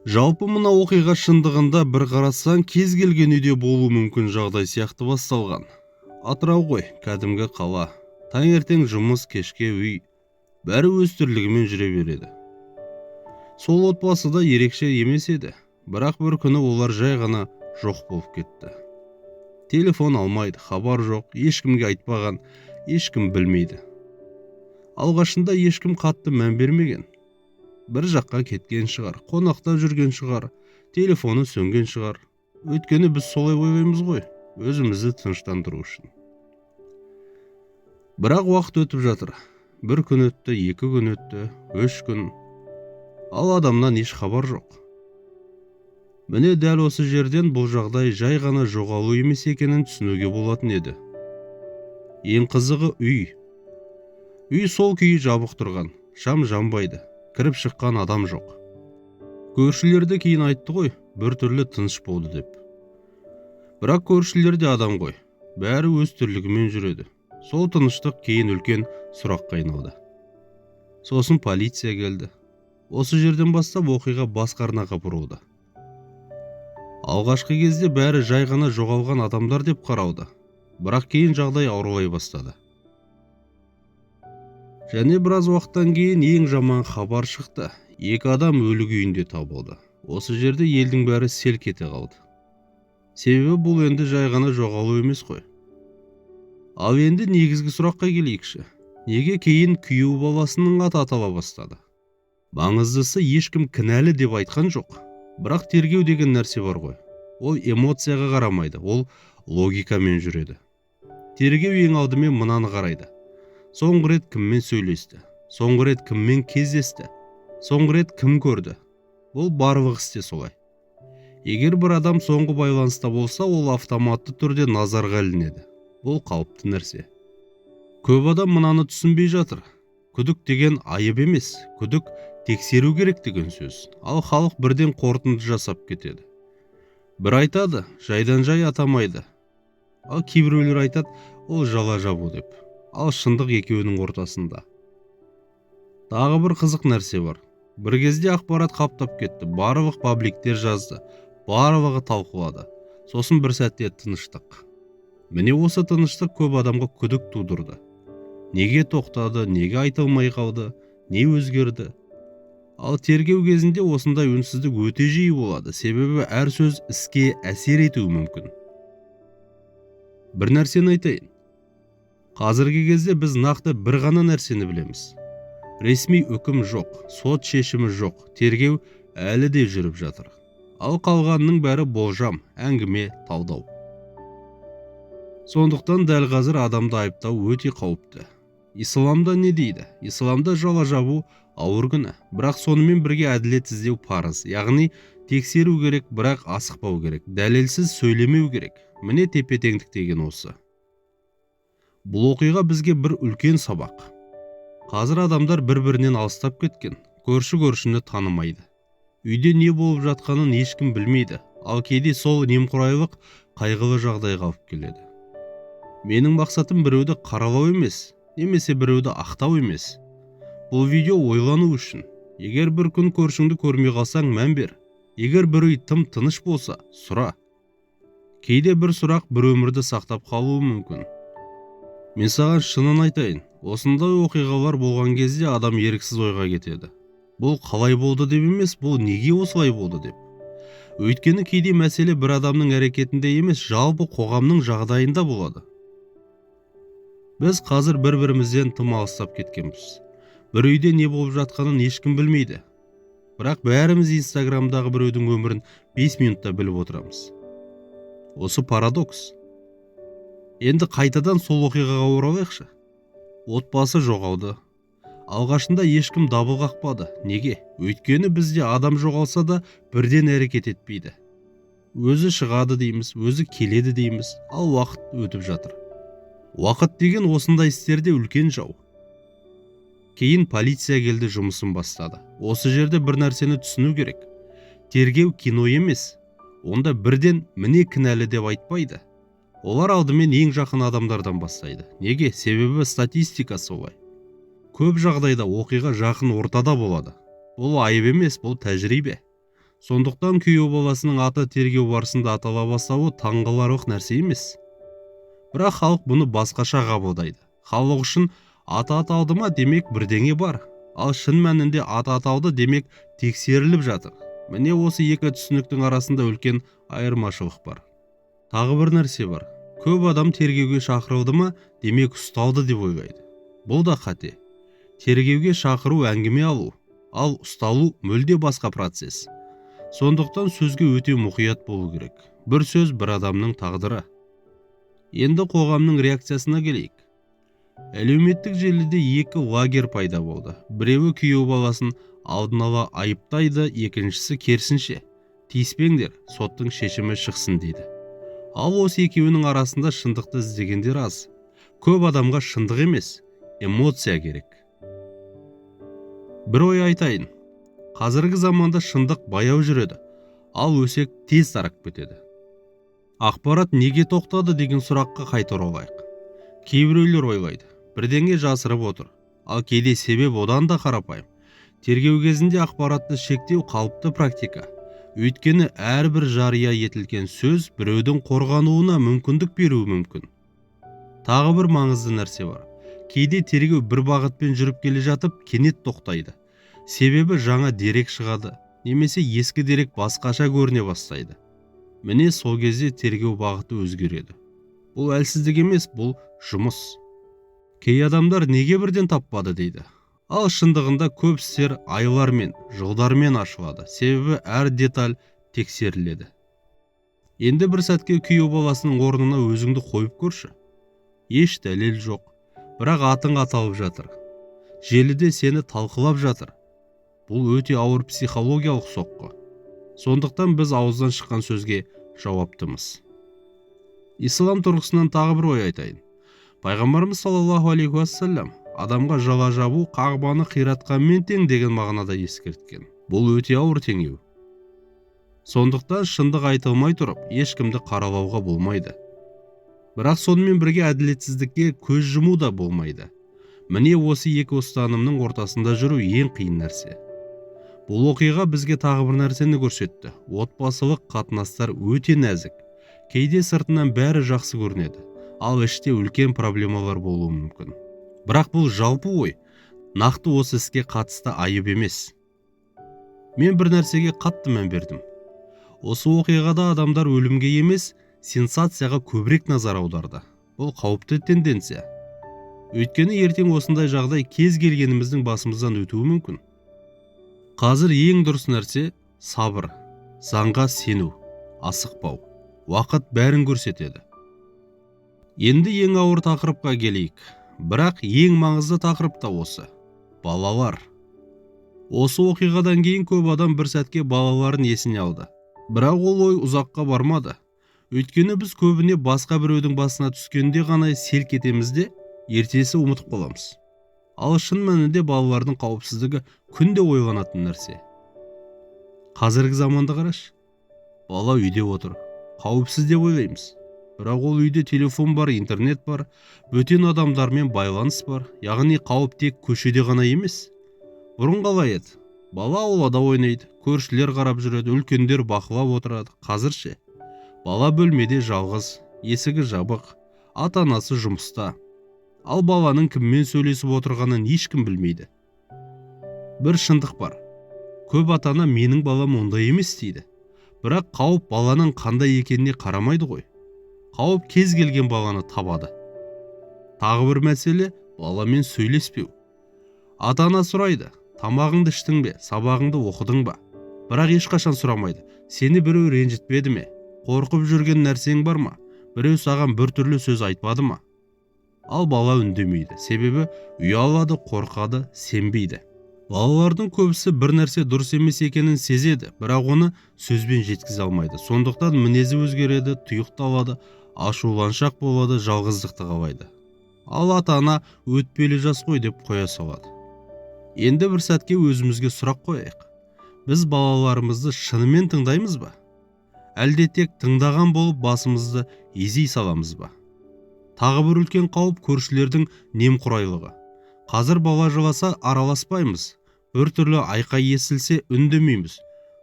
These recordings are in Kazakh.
Жалпы, мына оқиға шындығында бір қарасаң, кез келген үйде болуы мүмкін жағдай сияқты басталған. Атырау ғой, кәдімгі қала. Таңертең жұмыс, кешке үй, бәрі өз тірлігімен жүре береді. Сол отбасы да ерекше емес еді. Бірақ бір күні олар жай ғана жоқ болып кетті. Телефон алмайды, хабар жоқ, ешкімге айтпаған, ешкім білмейді. Алғашында ешкім қатты мән бермеген. Бір жаққа кеткен шығар, қонақта жүрген шығар, телефоны сөнген шығар. Өйткені біз солай ойлаймыз ғой, өзімізді тыныштандыру үшін. Бірақ уақыт өтіп жатыр. Бір күн өтті, 2 күн өтті, 3 күн. Ал адамнан еш хабар жоқ. Міне, дәл осы жерден бұл жағдай жай ғана жоғалу емес екенін түсінуге болатын еді. Ең қызығы, үй сол күйі жабық тұрған, шам жанбайды, кіріп шыққан адам жоқ. Көршілер де кейін айтты ғой, бір түрлі тыныш болды деп. Бірақ көршілер де адам ғой, бәрі өз тірлігімен жүреді. Сол тыныштық кейін үлкен сұраққа айналды. Сосын полиция келді. Осы жерден бастап оқиға басқа арнаға бұрылды. Алғашқы кезде бәрі жай ғана жоғалған адамдар деп қаралды. Бірақ кейін жағдай ауырлай бастады. Және біраз уақыттан кейін ең жаман хабар шықты: екі адам өлі күйінде табылды. Осы жерде елдің бәрі селк ете қалды. Себебі бұл енді жай ғана жоғалу емес қой. Ал енді негізгі сұраққа келейікші: неге кейін күйеу баласының аты атала бастады? Маңыздысы, ешкім кінәлі деп айтқан жоқ. Бірақ тергеу деген нәрсе бар ғой, ол эмоцияға қарамайды, ол логикамен жүреді. Тергеу ең алдымен мынаны қарайды: соңғы рет кіммен сөйлесті, соңғы рет кіммен кездесті, соңғы рет кім көрді? Бұл барлық істе солай. Егер бір адам соңғы байланыста болса, ол автоматты түрде назарға ілінеді. Бұл қалыпты нәрсе. Көп адам мынаны түсінбей жатыр: күдік деген айып емес, күдік тексеру керек деген сөз. Ал халық бірден қорытынды жасап кетеді. Бір айтады, жайдан жай атамайды, ал кейбіреулер айтады, ол жала жабу деп. Ал шындық екеуінің ортасында. Тағы бір қызық нәрсе бар. Бір кезде ақпарат қаптап кетті, барлық пабликтер жазды, барлығы талқылады. Сосын бір сәтте тыныштық. Міне, осы тыныштық көп адамға күдік тудырды: неге тоқтады, неге айтылмай қалды, не өзгерді? Ал тергеу кезінде осындай үнсіздік өте жиі болады, себебі әр сөз іске әсер етуі мүмкін. Бір нәрсені айтайын: қазіргі кезде біз нақты бір ғана нәрсені білеміз. Ресми үкім жоқ, сот шешімі жоқ, тергеу әлі де жүріп жатыр. Ал қалғанының бәрі болжам, әңгіме, талдау. Сондықтан дәл қазір адамды айыптау өте қауіпті. Исламда не дейді? Исламда жала жабу ауыр күнә, бірақ сонымен бірге әділет іздеу парыз. Яғни тексеру керек, бірақ асықпау керек, дәлелсіз сөйлемеу керек. Міне, тепе теңдік деген осы. Бұл оқиға бізге бір үлкен сабақ. Қазір адамдар бір бірінен алыстап кеткен. Көрші көршіні танымайды, үйде не болып жатқанын ешкім білмейді. Ал кейде сол немқұрайлық қайғылы жағдайға алып келеді. Менің мақсатым біреуді қаралау емес немесе біреуді ақтау емес. Бұл видео ойлану үшін. Егер бір күн көршіңді көрмей қалсаң, мән бер. Егер бір үй тым тыныш болса, сұра. Кейде бір сұрақ бір өмірді сақтап қалуы мүмкін. Мен саған шынын айтайын, осындай оқиғалар болған кезде адам еріксіз ойға кетеді: бұл қалай болды деп емес, бұл неге осылай болды деп. Өйткені кейде мәселе бір адамның әрекетінде емес, жалпы қоғамның жағдайында болады. Біз қазір бір бірімізден тым алыстап кеткенбіз. Бір үйде не болып жатқанын ешкім білмейді, бірақ бәріміз инстаграмдағы біреудің өмірін 5 минутта біліп отырамыз. Осы парадокс. Енді қайтадан сол оқиғаға оралайықшы. Отбасы жоғалды. Алғашында ешкім дабыл қақпады. Неге? Өйткені бізде адам жоғалса да, бірден әрекет етпейді. Өзі шығады дейміз, өзі келеді дейміз. Ал уақыт өтіп жатыр. Уақыт деген осындай істерде үлкен жау. Кейін полиция келді, жұмысын бастады. Осы жерде бір нәрсені түсіну керек: тергеу кино емес. Онда бірден «міне, кінәлі» деп айтпайды. Олар алдымен ең жақын адамдардан бастайды. Неге? Себебі статистика солай: көп жағдайда оқиға жақын ортада болады. Бұл айып емес, бұл тәжірибе. Сондықтан күйеу баласының аты тергеу барысында атала бастауы таңғаларлық нәрсе емес. Бірақ халық бұны басқаша қабылдайды. Халық үшін аты аталды ма, демек бірдеңе бар. Ал шын мәнінде аты аталды, демек тексеріліп жатыр. Міне осы екі түсініктің арасында үлкен айырмашылық бар. Тағы бір нәрсе бар. Көп адам тергеуге шақырылды ма, демек ұсталды деп ойлайды. Бұл да қате. Тергеуге шақыру әңгіме алу, ал ұсталу мүлде басқа процесс. Сондықтан сөзге өте мұқият болу керек. Бір сөз бір адамның тағдыры. Енді қоғамның реакциясына келейік. Әлеуметтік желіде екі лагерь пайда болды. Біреуі күйеу баласын алдын ала айыптайды, екіншісі керісінше. Тиіспеңдер, соттың шешімі шықсын дейді. Ал осы екеуінің арасында шындықты іздегендер аз. Көп адамға шындық емес, эмоция керек. Бір ой айтайын. Қазіргі заманда шындық баяу жүреді, ал өсек тез тарап кетеді. Ақпарат неге тоқтады деген сұраққа қайта оралайық. Кейбіреулер ойлайды, бірдеңе жасырып отыр. Ал кейде себеп одан да қарапайым. Тергеу кезінде ақпаратты шектеу қалыпты практика. Өйткені әрбір жария етілген сөз біреудің қорғануына мүмкіндік беруі мүмкін. Тағы бір маңызды нәрсе бар. Кейде тергеу бір бағытпен жүріп келе жатып, кенет тоқтайды. Себебі жаңа дерек шығады, немесе ескі дерек басқаша көріне бастайды. Міне сол кезде тергеу бағыты өзгереді. Бұл әлсіздік емес, бұл жұмыс. Кей адамдар неге бірден таппады дейді. Ал шындығында көп істер айлармен, жылдармен ашылады. Себебі әр деталь тексеріледі. Енді бір сәтке күйеу баласының орнына өзіңді қойып көрші. Еш дәлел жоқ, бірақ атың аталып жатыр. Желіде сені талқылап жатыр. Бұл өте ауыр психологиялық соққы. Сондықтан біз ауыздан шыққан сөзге жауаптымыз. Ислам тұрғысынан тағы бір ой айтайын. Пайғамбарымыз саллаллаху алейхи уассалам адамға жала жабу қағбаны қиратқанмен тең деген мағынада ескерткен. Бұл өте ауыр теңеу. Сондықтан шындық айтылмай тұрып, ешкімді қаралауға болмайды. Бірақ сонымен бірге әділетсіздікке көз жұму да болмайды. Міне осы екі ұстанымның ортасында жүру ең қиын нәрсе. Бұл оқиға бізге тағы бір нәрсені көрсетті. Отбасылық қатынастар өте нәзік. Кейде сыртынан бәрі жақсы көрінеді, ал іште үлкен проблемалар болуы мүмкін. Бірақ бұл жалпы ой, нақты осы іске қатысты айып емес. Мен бір нәрсеге қатты мән бердім. Осы оқиғада адамдар өлімге емес, сенсацияға көбірек назар аударды. Бұл қауіпті тенденция. Өйткені ертең осындай жағдай кез келгеніміздің басымыздан өтуі мүмкін. Қазір ең дұрыс нәрсе сабыр, заңға сену, асықпау. Уақыт бәрін көрсетеді. Енді ең ауыр тақырыпқа келейік. Бірақ ең маңызды тақырып та осы. Балалар. Осы оқиғадан кейін көп адам бір сәтке балаларын есіне алды. Бірақ ол ой ұзаққа бармады. Өйткені біз көбіне басқа біреудің басына түскенде ғана селк етеміз де, ертесі ұмытып қаламыз. Ал шын мәнінде балалардың қауіпсіздігі күнде ойланатын нәрсе. Қазіргі заманды қарашы. Бала үйде отыр. Қауіпсіз деп ойлаймыз. Бірақ ол үйде телефон бар, интернет бар, бөтен адамдармен байланыс бар. Яғни қауіп тек көшеде ғана емес. Бұрын қалай еді? Бала аулада ойнайды, көршілер қарап жүреді, үлкендер бақылап отырады. Қазір ше? Бала бөлмеде жалғыз, есігі жабық, ата-анасы жұмыста. Ал баланың кіммен сөйлесіп отырғанын ешкім білмейді. Бір шындық бар. Көп ата-ана менің балам ондай емес дейді. Бірақ қауіп баланың қандай екеніне қарамайды ғой. Қауіп кез келген баланы табады. Тағы бір мәселе баламен сөйлеспеу. Ата-ана сұрайды, тамағыңды іштің бе, сабағыңды оқыдың ба? Бірақ ешқашан сұрамайды, сені біреу ренжітпеді ме? Қорқып жүрген нәрсең бар ма? Біреу саған біртүрлі сөз айтпады ма? Ал бала үндемейді, себебі ұялады, қорқады, сенбейді. Балалардың көбісі бір нәрсе дұрыс емес екенін сезеді, бірақ оны сөзбен жеткізе алмайды. Сондықтан мінезі өзгереді, тұйықталады, ашуланшақ болады, жалғыздықты қалайды. Ал ата-ана өтпелі жас қой деп қоя салады. Енді бір сәтке өзімізге сұрақ қояйық. Біз балаларымызды шынымен тыңдаймыз ба? Әлде тек тыңдаған болып басымызды изей саламыз ба? Тағы бір үлкен қауіп көршілердің немқұрайлығы. Қазір бала жыласа араласпаймыз, бір түрлі айқай естілсе үндемейміз.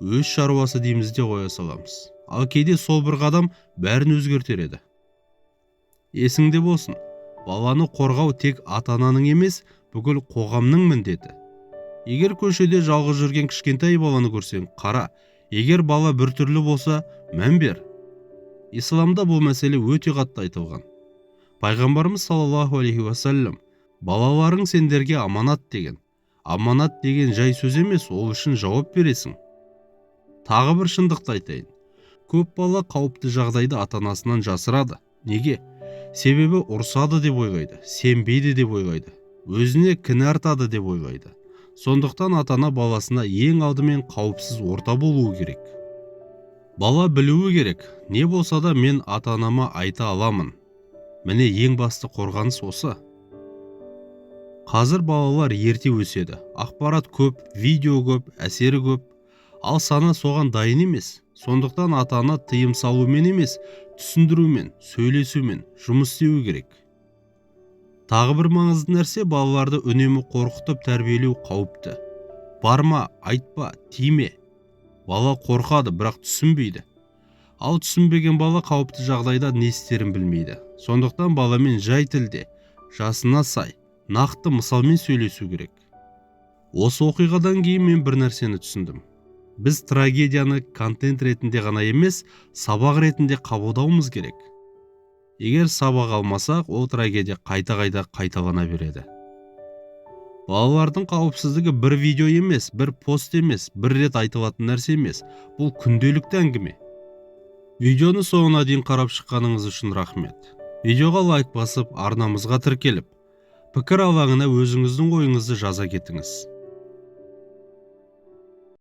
Өз шаруасы дейміз де қоя саламыз. Ал кейде сол бір қадам бәрін өзгертер еді. Есіңде болсын, баланы қорғау тек ата-ананың емес, бүкіл қоғамның міндеті. Егер көшеде жалғыз жүрген кішкентай баланы көрсең, қара. Егер бала біртүрлі болса, мән бер. Исламда бұл мәселе өте қатты айтылған. Пайғамбарымыз саллаллаху алейхи уассалам: «Балаларың сендерге аманат», – деген. Аманат деген жай сөз емес, ол үшін жауап бересің. Тағы бір шындықты айтайын. Көп бала қауіпті жағдайды ата-анасынан жасырады. Неге? Себебі ұрсады деп ойлайды, сенбейді деп ойлайды, өзіне кінә артады деп ойлайды. Сондықтан ата-ана баласына ең алдымен қауіпсіз орта болуы керек. Бала білуі керек: не болса да мен ата-анама айта аламын. Міне, ең басты қорғаныс осы. Қазір балалар ерте өседі. Ақпарат көп, видео көп, әсері көп. Ал сана соған дайын емес. Сондықтан ата-ана тыйым салумен емес, түсіндірумен, сөйлесумен жұмыс істеуі керек. Тағы бір маңызды нәрсе: балаларды үнемі қорқытып тәрбиелеу қауіпті. Барма, айтпа, тиме. Бала қорқады, бірақ түсінбейді. Ал түсінбеген бала қауіпті жағдайда не істерін білмейді. Сондықтан баламен жай тілде, жасына сай, нақты мысалмен сөйлесу керек. Осы оқиғадан кейін мен бір нәрсені түсіндім: біз трагедияны контент ретінде ғана емес, сабақ ретінде қабылдауымыз керек. Егер сабақ алмасақ, ол трагедия қайта-қайта қайталана береді. Балалардың қауіпсіздігі бір видео емес, бір пост емес, бір рет айтылатын нәрсе емес. Бұл күнделікті әңгіме. Видеоны соңына дейін қарап шыққаныңыз үшін рахмет. Видеоға лайк басып, арнамызға тіркеліп, пікір алаңына өзіңіздің ойыңызды жаза кетіңіз.